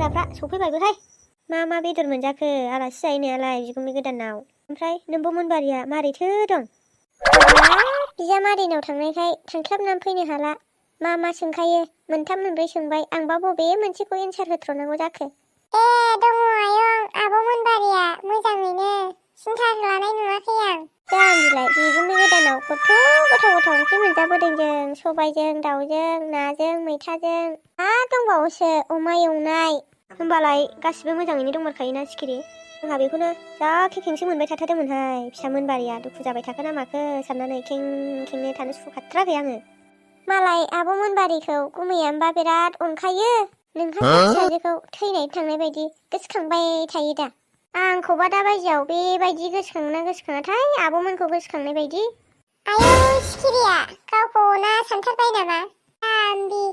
फिसाफ्रा सफैबायबोहाय मा बेदर मोनजाखो आलासि जाहैनो आलाय बिगुमै गोदानाव ओमफ्राय नोंबो मोनबारिया मारैथो दं बिजामादैनाव थांनायखाय थांस्लाबनानै फैनो हाला मा सोंखायो मोनथाम मोनब्रै सोंबाय आंबा बबे मोनसेखौ एन्सार होथ्र'नांगौ जाखो दङ आयं आब' मोनबारिया मोजाङैनो सिन्था लानाय नुवाखै आं जाम्बिलाय बिगुमै गोदानाव खथ' गोथाव ओंख्रि मोनजाबोदों जों सबायजों दाउजों नाजों मैथाजों दंबावोसो अमा एवनाय होमबालाय गासिबो मोजाङैनो दंमारखायोना सिखिरि जोंहा बेखौनो जा खेंसो मोनबाय थाथारदोंमोनहाय फिसा मोनबारिया दुखु जाबाय थाखो ना माखो साननानै खेंनो थानो सुखुखाथाराखै आङो मालाय आब' मोनबारिखौ गुमैयानोबा बिराद अनखायो नोंहा फिसाजोखौ थैनाय थांनाय बायदि गोसोखांबाय थायो दा आंखौबा दा बायदियाव बेबायदि गोसोखाङाथाय आब'मोनखौ गोसोखांनाय बायदि आयौ सिखिरिया गावखौ अना सानथारबाय नामा जाम्बि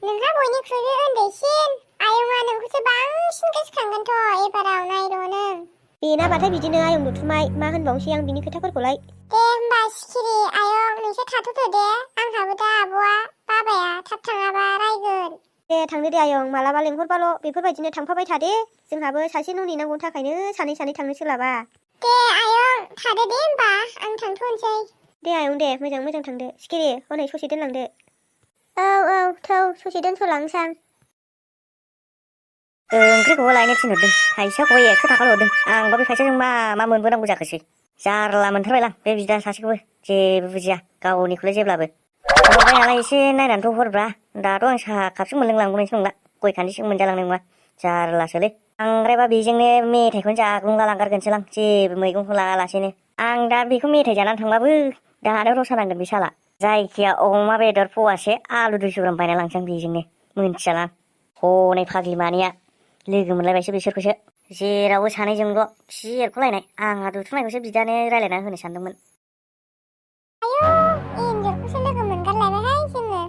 नोंहा बयनिख्रुइबो उन्दैसिन आयंआ नोंखौसो बांसिन गोसोखांगोनथ' एबाराव नायर' नों बेनाबाथाय बिदिनो आयं दुथुमाय मा होनबावनोसै आं बिनि खोथाफोरखौलाय दे होमबा सिखिरि आयं नोंसोर थाथ'दो दे आंहाबो दा आब'आ बाबाया थाब थाङाबा रायगोन दे थांदो दे आयं मालाबा लेंहरबाल' बेफोरबायदिनो थांफाबाय थादे जोंहाबो सासे न' नेनांगौनि थाखायनो सानै थांनो सोलाबा दे आयं थादो दे होमबा आं थांथ'नोसै दे आयं दे मोजां थांदो सिखिरि हनै ससे दोनलांदो औ थौ ससे दोनथ'लांसां ओंख्रिखौबो लायनो थिनहरदों फैसाखौबो 100 थाखाल' हरदों आंबा बे फैसाजों मा मोनबोनांगौ जाखोसै जारला मोनथारबायलां बे बिदा सासेखौबो जेबो बुजिया गावनिखौलाय जेब्लाबो हरबाय नालाय एसे नायनानैथ' हरब्रा दाथ' आं साहा कापसो मोनलोंलांगौनायसो नंला गय खान्दिसो मोनजालांनाय नङा जारलासोलै बांद्रायबा बेजोंनो मेथाइखौनो जाग्लुंला लांगारगोनसोलां जेबो मैगंखौ लागालासेनो आं दा बेखौ मेथाइ जानानै थांबाबो दानो रसा नांगोन बे साला जायखिया अमा बेदर फवासे आलु 200 ग्राम बायना लांसां बेजोंनो मोनथियालां हनै फाग्लि मानैया लोगो मोनलायबायसो बिसोरखौसो जेरावबो सानैजोंल' खि एरख'लायनाय आंहा दुथुनायखौसो बिदानो रायलायना होनो सानदोंमोन आयौ एन्जरखौसो लोगो मोनगारलायबायहाय जोङो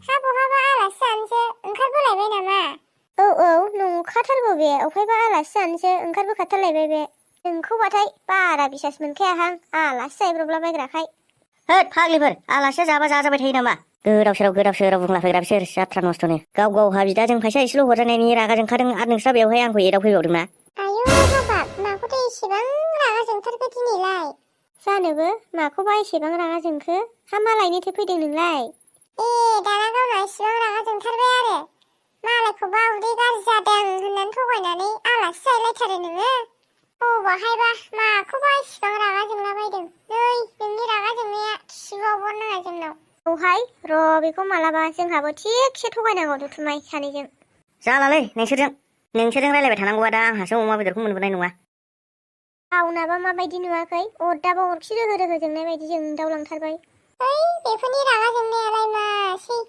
हा बहाबा आलासि जानोसो ओंखारबोलायबाय नामा औ नंखाथारगौ बे अफायबा आलासि जानोसो ओंखारबोखाथारलायबाय बे नोंखौबाथाय बारा बिसास मोनखायाहां आलासि जाहैब्रबलाबायग्राखाय होद फाग्लिफोर आलासिया जाबा जाजाबाय थायो नामा गोदाव सोराव बुंलाफैग्रा बिसोर जाथ्रा नस्थ'नो गावहा बिदाजों फैसा एसेल' हरजानायनि रागा जोंखादों आरो नोंस्रा बेवहाय आंखौ एदावफैबावदोंना आयौ हाबाब माखौथो इसेबां रागा जोंथारखो दिनैलाय जानोबो माखौबा एसेबां रागा जोंखो हा मा लायनोथो फैदों नोंलाय दाना गावना इसेबां रागा जोंथारबाय आरो मालायखौबा उदै गाज्रि जादों होननानै थगायनानै आलासि जाहैलायथारो नोङो बबाहायबा माखौबा इसेबां रागा जोंलाबायदों नै नोंनि रागा जोंनाया खिबावनो नाङा जोंनाव औहाय र' बेखौ मालाबा जोंहाबो थिगसे थगायनांगौ दुथुमाय सानैजों जालालै नोंसोरजों रायलायबाय थानांगौआ दा आंहासो अमा बेदरखौ मोनबोनाय नङा गावनाबा माबायदि नुवाखै अरदाबा अरखि रोहो जोंनाय बायदि जोंदावलांथारबाय बेफोरनि रागा जोंनायालाय मासै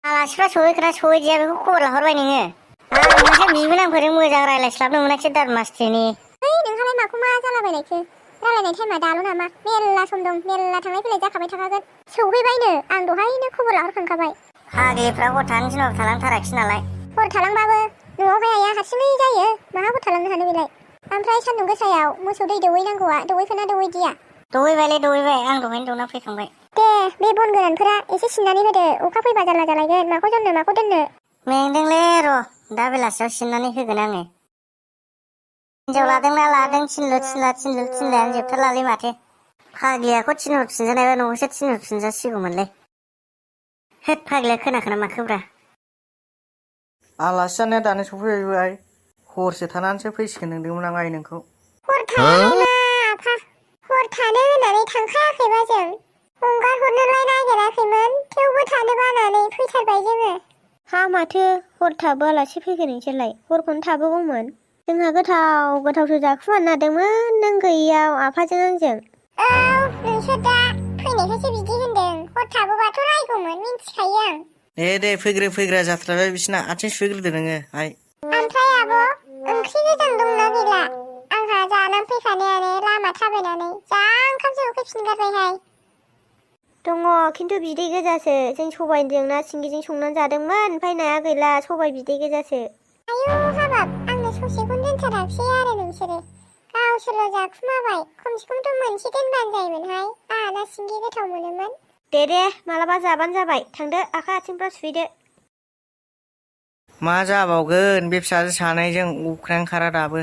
आलासिफ्रा सहैदिया बेखौ खबर लाहरबाय नोङो आंहासो बिबोनांफोरजों मोजां रायलायस्लाबनो मोनाखिसै दारमासथिनि नोंहालाय माखौ मा जालाबायनायखो रायलायनाय टाइमा दाल' नामा मेरला सम दं मेरला थांलाय फैलाय जाखाबाय थाखागोन सौहैबायनो आं दहायनो खबर लाहरखांखाबाय फाग्लिफ्रा हर थानो थिनबाबो थालांथाराखिसै नालाय हर थालांबाबो न'आवहाय आइया हारसिङै जायो माहा हर थालांनो हानो बेलाय ओमफ्राय सान्दुं गोसायाव मोसौ दै दौहैनांगौआ दौहैखोना दौहैदिया दौहैबाय आं दहायनो दौना फैखांबाय दे बे बन गोरानफोरा एसे सिननानै होदो अखा फैबा जारला जालायगोन माखौ जमनो माखौ दोननो मेंदोंलै र' दा बेलासियाव सिननानै होगोन आङो हिनजाव लादोंना लादों थिनलुलायानो जोबथारलालै माथो फाग्लियाखौ थिनहरफिनजानायबा न'खौसो थिनहरफिनजासिगौमोनलै होद फाग्लिया खोनाखोना माखोब्रा आलासि जानाया दानो सफैबाय हरसे थानानैसो फैसिगोन नंदोंमोन आं आइ नोंखौ हर थायाखैमा आफा हर थानो होननानै थांखायाखैबा जों हंगार हरनोलाय नागिराखैमोन थेवबो थानो बानानै फैथारबाय जोङो हा माथो हर थाबोआलासे फैगोन नोंसोरलाय हरखौनो थाबोगौमोन जोंहा गोथावसो जाखुमानो नादोंमोन नों गैयियाव आफाजों आंजों औ नोंसोर दा फैनायखायसो बिदि होनदों हर थाबोबाथ' रायगौमोन मिन्थिखायो आं दे फैग्रा जाथ्राबाय बिसिना आथिं सुहैग्रोदो नोङो आइ ओमफ्राय आब' ओंख्रि गोजां दंना गैला आंहा जानानै फैखानायानो लामा थाबायनानै जा ओंखामसो उखैफिनगारबायहाय दङ खिन्थु बिदै गोजासो जों सबायजों ना सिंगिजों संनानै जादोंमोन ओमफ्राय नाया गैला सबाय बिदै गोजासो आयौ हाबाब आंनो ससेखौनो दोनथाराखिसै आरो नोंसोरो गावसोरल' जाखुमाबाय खमसे खमथ' मोनसे दोनबानो जायोमोनहाय आंहा ना सिंगि गोथाव मोनोमोन दे मालाबा जाबानो जाबाय थांदो आखाइ आथिंफ्रा सुहैदो मा जाबावगोन बे फिसाजो सानैजों उख्रां खारा दाबो